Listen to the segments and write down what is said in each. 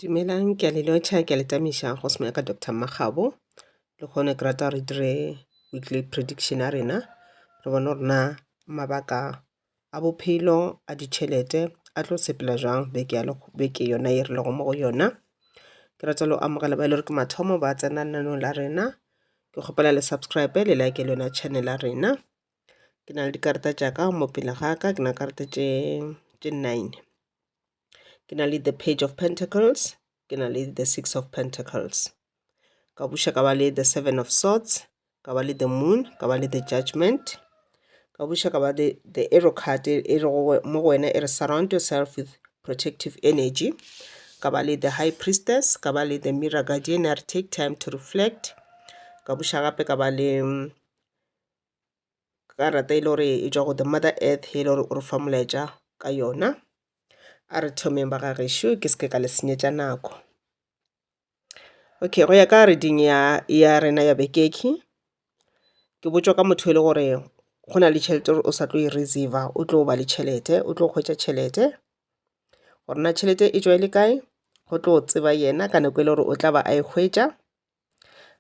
Dumelang, ke a le lotšha, ke a le tamiša go se ka Doctor Mmakgabo. Lehono ke rata re dire weekly prediction ya rena, re bone gore na mabaka a bophelo a ditšhelete a tlo sepela jwang beke ya beke yona ye re lego mo go yona. Ke rata le go amogela ba e le gore ke mathomo ba tsena lenaneong la rena, ke kgopela le subscribe le like le yona channel ya rena. Ke na le dikarata tša ka mo pele ga ka, ke na le karata tše 9. Ke na le the Page of Pentacles, ke na le the Six of Pentacles. Ka buša ka ba le the Seven of Swords, ka ba le the Moon, ka ba le the Judgment. Ka buša ka ba le the Arrow card e re mo go wena e re surround yourself with protective energy. Ka ba le the High Priestess, ka ba le the Mirror Guardian ya re take time to reflect. Ka buša gape ka ba le karata e le gore e tšwa go the Mother Earth e le gore o re fa molaetša ka yona. A re thomeng ba ga gešo ke se ke ka le senyetša nako. Okay, go ya ka reading ya rena ya bekeki, ke botšwa ka motho e le gore go na le tšhelete o sa tlo e receiver, o tlo ba le tšhelete, o tlo hwetša tšhelete. Gore na tšhelete e tšwa e le kae, go tlo tseba yena ka nako e le gore o tla ba a e hwetša.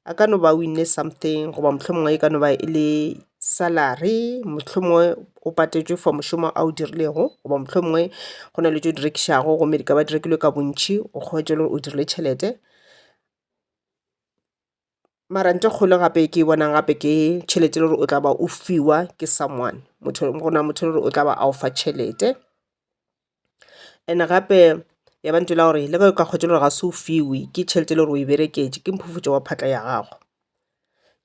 A ka no ba winne something goba mohlomongwe e ka no ba e le salary, mohlomongwe o patetšwe for mošomo a o dirilego goba mohlomongwe go na le tšeo di rekišago gomme di ka ba di rekilwe ka bontši o hwetše e le gore o dirile tšhelete. Mara ntho e kgolo gape ke e bonang gape ke tšhelete e le gore o tla ba o fiwa ke someone, motho go na motho e le gore o tla ba a o fa tšhelete. And-e gape ya ba ntho e la gore le ge o ka hwetša e le gore ga se o fiwe ke tšhelete e le gore o e bereketše ke mphufutšo wa phatla ya gago.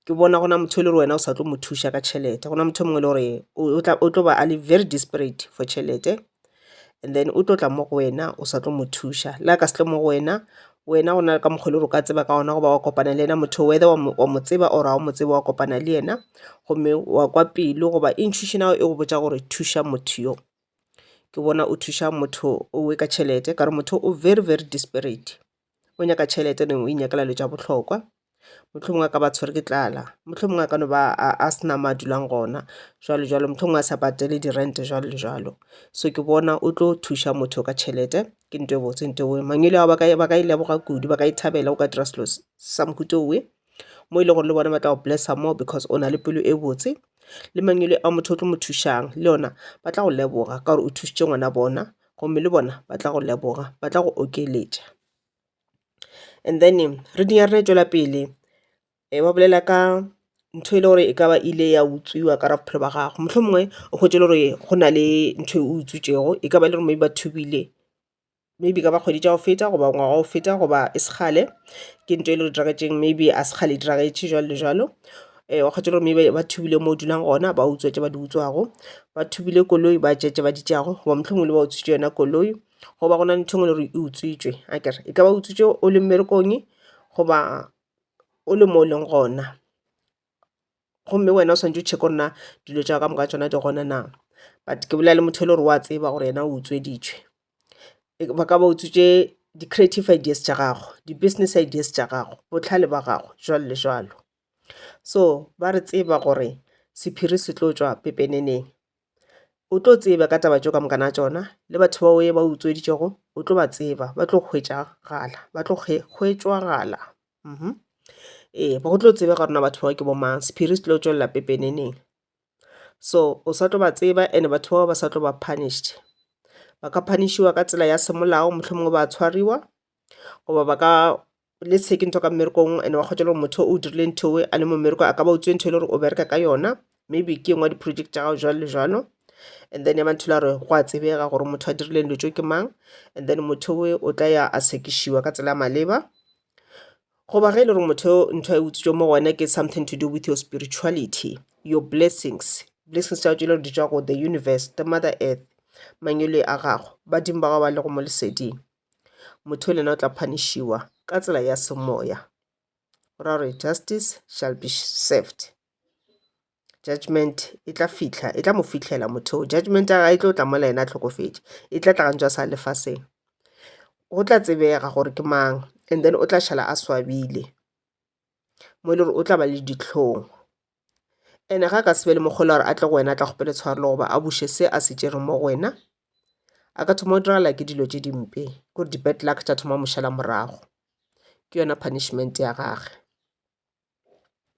Ke bona gona motho e le gore wena o sa tlo mo thuša ka tšhelete, gona motho o mongwe e le gore o tlo ba a le very desperate for tšhelete and then o tlo tla mo go wena o sa tlo mo thuša. Le a ka se tle mo go wena, wena go na le ka mokgwa e le gore o ka tseba ka gona goba wa kopana le yena motho whether wa mo tseba or ga o mo tsebe wa kopana le yena gomme wa kwa pelo goba intuition ya gago e go botša gore thuša motho yo. Ke bona o thuša motho owe ka tšhelete ka gore motho o very very desperate, o nyaka tšhelete and o inyakela dilo tša bohlokwa. Mohlomongwe a ka ba tshwere ke tlala, mohlomongwe a ka no ba a se na mo a dulang gona jwalo jwalo, mohlomongwe a sa patele di-rent jwalo le jwalo. So ke bona o tlo thuša motho ka tšhelete ke ntho e botse ntho eo, mangwele ao ba ka e leboga kudu ba ka e thabela o ka dira selo sa mohuta owe. Mo e leng gore le bona ba tla go blessa more because o na le pelo e botse le mangwele a motho o tlo mo thušang le yona ba tla go leboga ka gore o thušitše ngwana bona gomme le bona ba tla go leboga ba tla go okeletša. And then reading ya rena e tšwela pele ba bolela ka ntho e le gore e ka ba ile ya utswiwa ka gare bophelo ba gago mohlomongwe o hwetše e le gore go na le ntho e o utswitšego e ka ba e le gore maybe ba thubile. Maybe e ka ba kgwedi tša go feta goba ngwaga wa go feta goba e se kgale, ke ntho e le gore diragetšeng maybe a se kgale e diragetše jwalo le jwalo. Wa hwetša e le gore maybe ba thubile mo o dulang gona ba utswa tše ba di utswago, ba thubile koloi ba tšea tše ba di tšeago goba mohlomongwe ba utswitše yona koloi goba go na le ntho e nngwe e le gore e utswitšwe akere. E ka ba utswitšwe o le mmerekong goba o le mo o leng gona. Gomme wena o swanetše o check-e gore na dilo tša ka moka tšona di gona na. But ke bolela le motho e le gore wa tseba gore yena o utsweditšwe. Ba ka ba utswitše di-creative ideas tša gago, di-business ideas tša gago, bohlale ba gago, jwalo le jwalo. So ba re tseba gore sephiri se tlo tšwa pepeneneng. O tlo tseba ka taba tšeo ka moka ga tšona le batho bao ba utsweditšego o tlo ba tseba, ba tlo hwetšagala, ba tlo hwetšwagala. Ee, go tlo tsebega gore na batho bao ke bo mang, sephiri se tlo tšwelela pepeneneng. So o sa tlo ba tseba and batho bao ba sa tlo ba punished. Ba ka punish-iwa ka tsela ya semolao mohlomongwe ba tshwariwa goba ba ka let's say ke ntho ka mmerekong and wa hwetša e le gore motho o dirile ntho a le mo mmerekong a ka ba utswitše ntho e le gore o bereka ka yona maybe ke e nngwe ya di-project tša gago jwalo le jwalo. And then ya ba ntho e le ya gore go a tsebega gore motho a dirileng dilo tšeo ke mang and then motho o tla ya a sekišiwa ka tsela ya maleba. Goba ge e le gore motho ntho e utswitšego mo go wena ke something to do with your spirituality, your blessings, blessings tša gago tše e le gore di tšwa go the universe, the mother earth, mangwele a gago, badimo ba gago ba lego mo leseding. Motho le yena o tla punish-iwa ka tsela ya semoya. Go ra gore justice shall be served. Judgement e tla fihla, e tla mo fihlela motho oo. Judgement ya gagwe e tlo tla mola yena a hlokofetše, e tla tla ga ntše a sa le lefaseng. Go tla tsebega gore ke mang and then o tla šala a swabile mo e le gore o tla ba le dihlong. And-e ga a ka se be le mokgwa o la gore a tle go wena a tla kgopele tshwarelo goba a buše se a se tšereng mo go wena. A ka thoma go diragala ke dilo tše dimpe, kore di-bad luck tša thoma go mo šala morago. Ke yona punishment ya gage.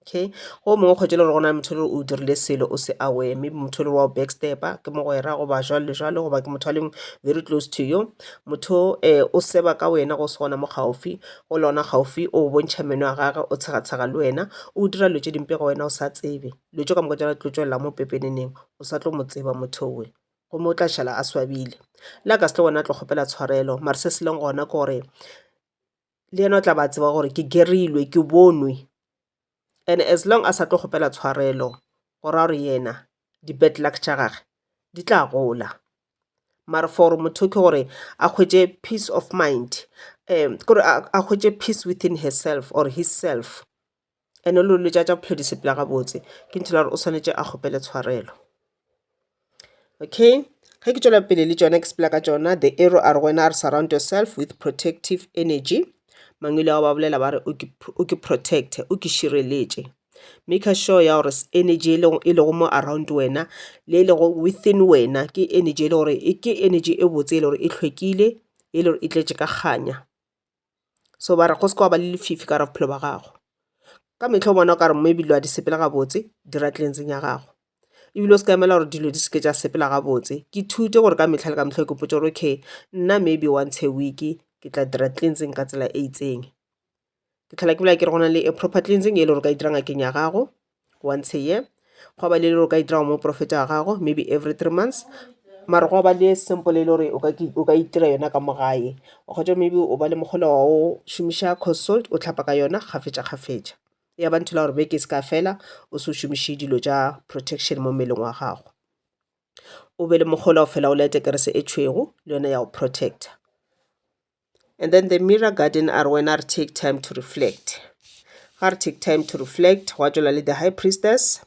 Okay, go mongwe o hwetše e le gore go na le motho e le gore o dirile selo o se aware maybe motho e le gore wa go backstab-a ke mogwera goba jwalo le jwalo goba ke motho a leng very close to you. Motho o o seba ka wena ge o se gona mo kgaufsi, o le gona kgaufsi o go bontšha meno a gagwe o tshegatshega le wena o dira dilo tše dimpe go wena o sa tsebe. Dilo tše ka moka tšona di tlo tšwelela mo pepeneneng o sa tlo mo tseba motho owe gomme o tla šala a swabile. Le a ka se tlo bona a tlo kgopela tshwarelo mare se se leng gona ke gore le yena o tla ba tseba gore ke gerilwe ke bonwe and as long a sa tlo kgopela tshwarelo go ra gore yena di-bad luck tša gage di tla gola. Mara for motho ke gore a hwetše peace of mind kore a hwetše peace within herself or his self and le dilo tša bophelo di sepela gabotse ke ntho e le gore o swanetše a kgopele tshwarelo. Okay, ge ke tšwela pele le tšona ke sepela ka tšona the arrow a re wena a re surround yourself with protective energy. Mangwele ao ba bolela ba re o ke protect o ke šireletše. Make sure ya gore energy e lego mo around wena le e lego within wena ke energy e le gore ke energy e botse e le gore e hlwekile e le gore e tletše ka kganya. So ba re go se ke wa ba le lefifi ka gare ga bophelo ba gago. Ka mehla o bona o ka re maybe dilo ga di sepele gabotse dira cleansing ya gago. Ebile o se ka emela gore dilo di se ke tša sepela gabotse. Ke ithute gore ka mehla le ka mehla ke ipotše gore okay nna maybe once a week ke tla dira cleansing ka tsela e itseng. Ke tlhola ke bolela ke re go na le a proper cleansing e le gore o ka e dira ngakeng ya gago once a year. Gwa ba le e le gore o ka e dira go moprofeta wa gago maybe every 3 months. Mara gwa ba le simple e le gore o ka itira yona ka mo gae. O kgotsa maybe o ba le mokgola wa go šomiša consult o hlapa ka yona kgafetša-kgafetša. Ya ba ntho la gore beke e se ka fela o se o šomiše dilo tša protection mo mmeleng wa gago. O be le mokgola o fela o light-e kerese e tšhweu le yona ya go protect-a. And then the mirror guardian a re wena a re take time to reflect. Ga re take time to reflect gwa tšwela le the high priestess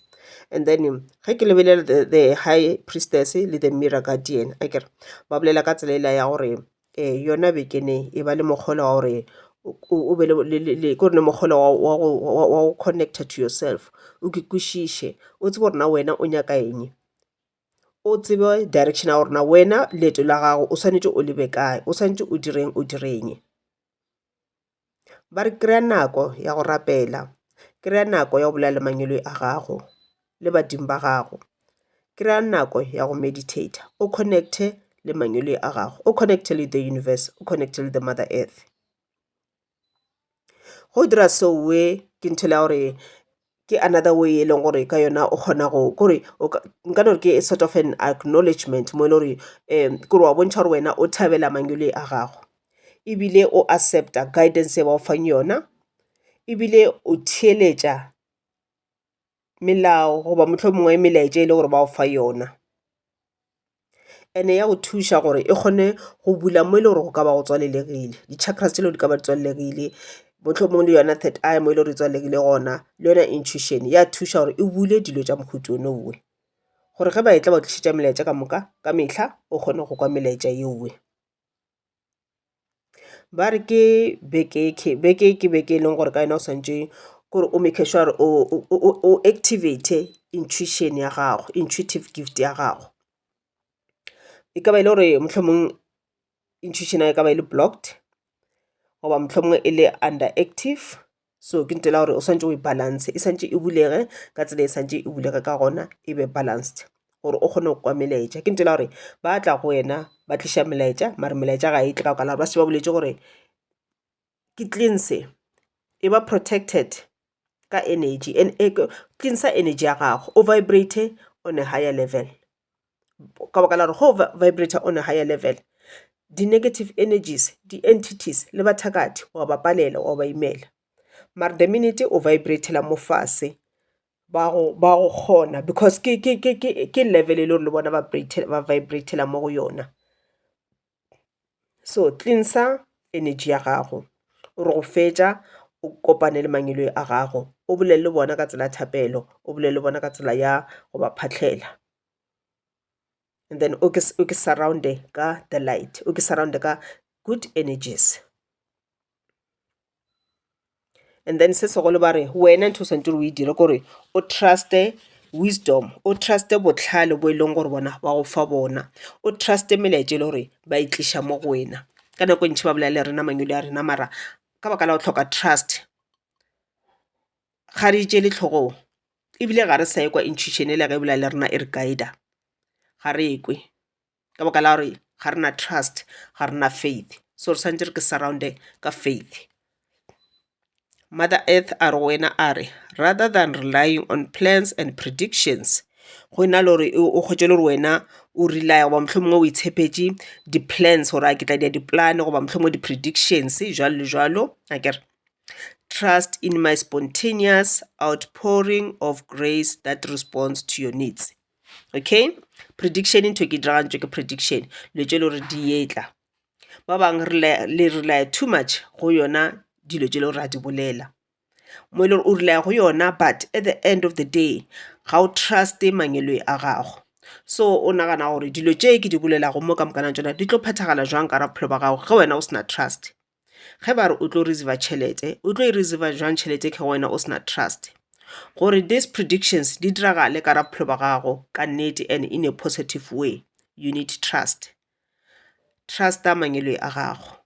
and then ge ke lebelela the high priestess le the mirror guardian akere ba bolela ka tsela ela ya gore yona bekene e ba le mokgola wa gore o be le kore le mokgola wa go connect-a to yourself o ke kwešiše o tsebe gore na wena o nyaka eng. O tsebe direction ya gore na wena leeto la gago o swanetše o lebe kae, o swanetše o direng o direng. Ba re kry-a nako ya go rapela, kry-a nako ya go bolela le mangwele a gago le badimo ba gago, kry-a nako ya go meditate-a o connect-e le mangwele a gago, o connect-e le the universe, o connect-e le the mother earth. Go dira seo ke ntho ya gore ke another way e leng gore ka yona o kgona go kore nka no re ke sort of an acknowledgement mo e le gore kore wa bontšha gore wena o thabela mangwele a gago ebile o accept-a guidance e ba o fang yona ebile o theeletša melao goba mohlomongwe melaetša e le gore ba o fa yona. And-e ya go thuša gore e kgone go bula mo e le gore go ka ba go tswalelegile di-chakras tšele di ka ba di tswalelegile mohlomongwe le yona third eye mo e le gore e tswallegile gona le yona intuition ya thuša gore e bule dilo tša mohuta onowe gore ge ba etla ba tlišetša melaetša ka moka ka mehla o kgone go kwa melaetša yeo. Ba re ke beke beke ke beke e leng gore ka yona o swantše kore o make sure gore o activate intuition ya gago, intuitive gift ya gago. E ka ba e le gore mohlomong intuition ya e ka ba e le blocked goba mohlomongwe e le under active so ke ntho la gore o swantše o e balance e swantše e bulege ka tsela e swantše e bulege ka gona e be balanced gore o kgone go kwa melaetša. Ke ntho la gore ba tla go wena ba tliša melaetša mare melaetša ga e tle ka baka la gore ba šetše ba boletše gore ke cleanse e ba protected ka energy and cleanse energy ya gago o vibrate on a higher level ka baka la gore go vibrate on a higher level di-negative energies di-entities le bathakathi wa ba palela wa ba imela mara the minute o vibratela mo fase ba go kgona because ke level e le gore le bona ba vibratela mo go yona. So cleanse energy ya gago o re go fetša o kopane le mangwele a gago o bolele le bona ka tsela ya thapelo o bolele le bona ka tsela ya go ba phahlela. And then o ke surround-e ka the light o ke surround-e ka good energies. And then se segolo ba re wena ntho o swanetše gore o e dire ke gore o trust-e. wisdom, o truste bohlale bo e leng gore bona ba go fa bona, o truste melaetša e le gore ba e tliša mo go wena. Ka nako e ntši ba bolela le rena mangwele a rena mara ka baka la go hloka trust ga re e tšeele hlogong ebile ga re sa ekwa intuition yela ge e bolela le rena e re guide-a, ga re e kwe ka baka la gore ga re na trust, ga re na faith. So re swanetše re ke surround-e ka faith. Mother Earth a re go wena a re rather than relying on plans and predictions, go e na le gore o hwetše le gore wena o relya goba mohlomongwe o itshepetše di-plans gore a ke tla dira di-plan goba mohlomongwe di-predictions jwalo le jwalo akere. Trust in my spontaneous outpouring of grace that responds to your needs. Okay, prediction ntho e ke diragantšwe ke prediction dilo tše e le gore di etla. Ba bangwe le rely too much go yona dilo tše e le gore ra di bolela. Mo e le gore o rely go yona but at the end of the day ga o truste mangwele a gago. So o nagana gore dilo tše ke di bolelago mo ka mokana tšona di tlo phethagala jwang ka gare ga bophelo ba gago ge wena o se na trust. Ge ba re o tlo receiver tšhelete, o tlo e receiver jwang tšhelete ge wena o se na trust. Gore these predictions di diragale ka gare ga bophelo ba gago ka nnete and in a positive way, you need trust. Trusta mangwele a gago,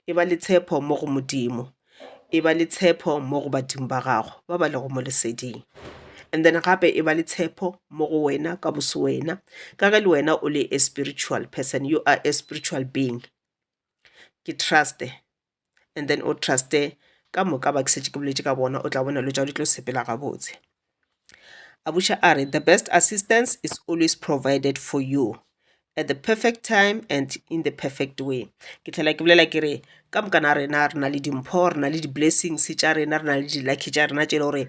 e ba le tshepo mo go Modimo, e ba le tshepo mo go badimo ba gago ba ba lego mo leseding. And then gape e ba le tshepo mo go wena ka boso wena ka ge le wena o le a spiritual person, you are a spiritual being. Ke truste and then o truste ka moka ba ke šetše ke boletše ka bona o tla bona dilo tša gago di tlo sepela gabotse. A buša a re the best assistance is always provided for you at the perfect time and in the perfect way. Ke tlhela ke bolela ke re ka moka na rena re na le dimpho, re na le di-blessings tša rena, re na le di-lucky tša rena tše e le gore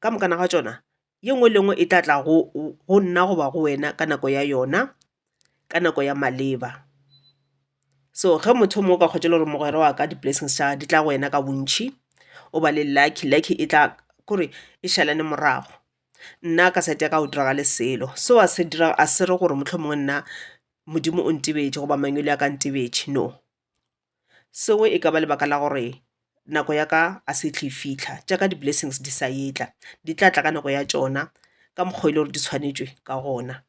ka mokana ga tšona ye nngwe le nngwe e tla tla go nna goba go wena ka nako ya yona, ka nako ya maleba. So ge motho o mongwe o ka hwetša e le gore mogwera wa ka di-blessings tša gagwe di tla go wena ka bontši, o ba le lucky, lucky e tla kore e šalane morago. Nna ka side ya ka ga go diragale selo. Seo a se dira a se re gore mohlomongwe nna Modimo o ntebetše goba mangwele a ka ntebetše, no. Seo e ka ba lebaka la gore nako ya ka a se tle e fihla, tša ka di-blessings di sa etla, di tla tla ka nako ya tšona ka mokgwa e le gore di tshwanetšwe ka gona.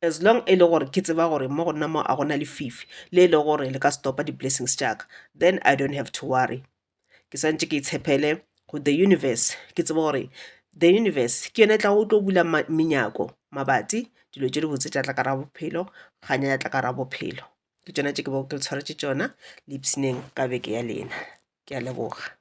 As long e le gore ke tseba gore mo go nna mo a gona lefifi le e le gore le ka stop-a di-blessings tša ka, then I don't have to worry. Ke swanetše ke itshepele go the universe, ke tsebe gore the universe ke yona e tlago go tlo bula menyako, mabati, dilo tše dibotse tša tla ka gare ga bophelo, kganya ya tla ka gare ga bophelo. Ke tšona tše ke bego ke le tshwaretše tšona le ipshineng ka beke ya lena. Ke a leboga.